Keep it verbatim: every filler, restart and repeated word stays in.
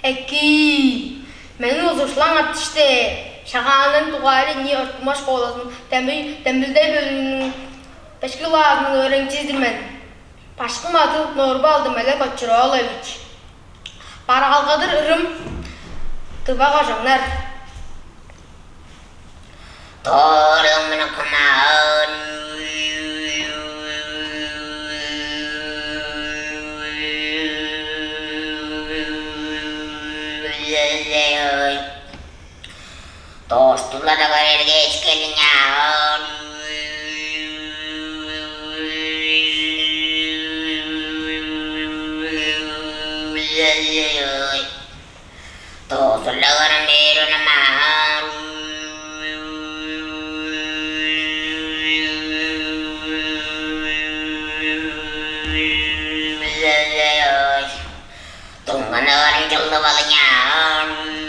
Эки, мени узушлаң артышты. Шагаанның дугайы ийи ортумаш школазының дембилдей бөлүмүнүң бешки классының өөреникчизи-дир мен. Башкым ады Норбалды Мелек Очуроолович. Бараалгадыр ырым «Тыва кожаңнар». Тоорумнукумаан. Доостуларга эргеш келиңер. Доозуларым бээр унумаар. Дуңганнарым чылдып алыңар.